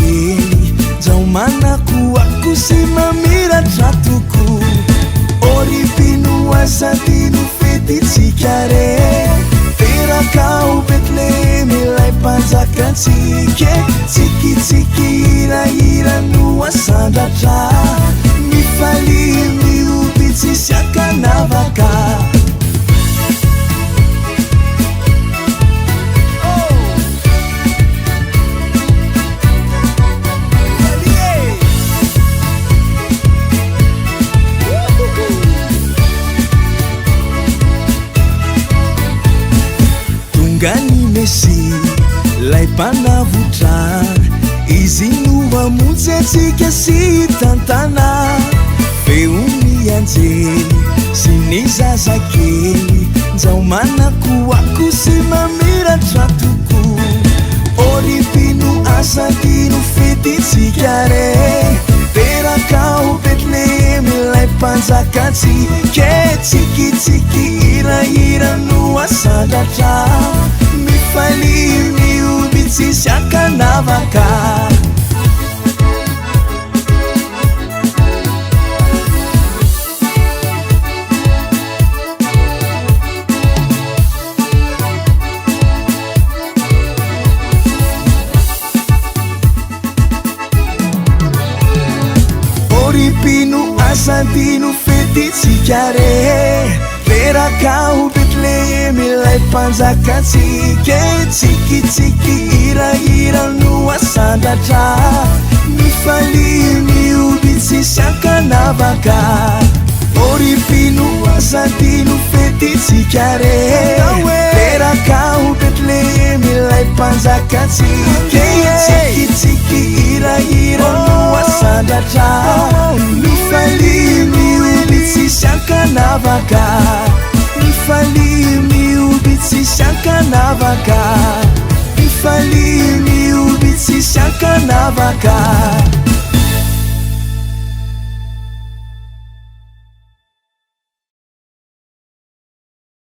zazakely Ndrao manakoako sy mamiratra tokoa. Ô ry mpino aza adino fetintsika re. Teraka ao Betlehem ilay mpanjakantsika e. Tsikitsiky hirahira no asandratra. Mifalia mihoby tsisy ankanavaka. Tonga ny Mesia, ilay Mpanavotra, Izy no hamonjy antsika sy hitantana. Feon'ny anjely sy ny zazakely, Njao manakoako sy mamiratra tokoa. Ô ry mpino aza adino fetintsika re. Teraka ao Betlehem ilay mpanjakantsika e. Tsikitsiky hirahira no asandratra. Mifalia mihoby tsisy ankanavaka. Ô ry mpino aza adino fetintsika re. Teraka ao Betlehem ilay mpanjakantsika e. Tsikitsiky hirahira no asandratra. Mifalia mihoby tsisy ankanavaka. Ô ry mpino aza adino fetintsika re. Teraka ao Betlehem ilay mpanjakantsika e. Tsikitsiky hirahira no asandratra. Mifalia mihoby tsisy ankanavaka. Mifalia mihoby tsisy ankanavaka. Mifalia mihoby tsisy ankanavaka.